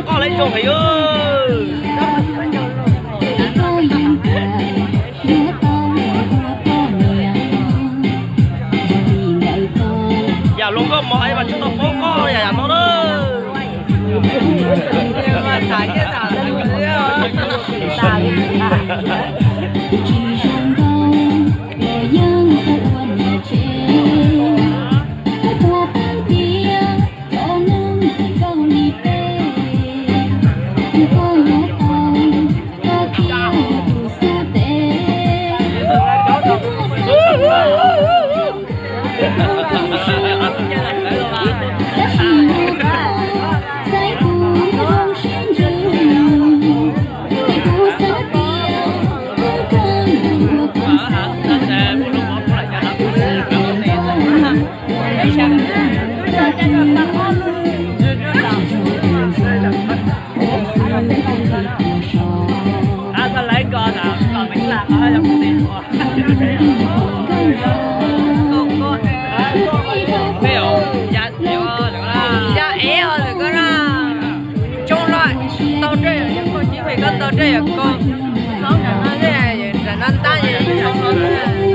Qoj lawv zoo heev. Yam hluas nkauj mos es mas tsis tau paub qoj yam yam no na. Yog ev os lawm koj na, coob lawm, tau rej yom, yeej koj cib pem koj tau rej yom, koj xob nram no, nram no ntab yeej coob lawm.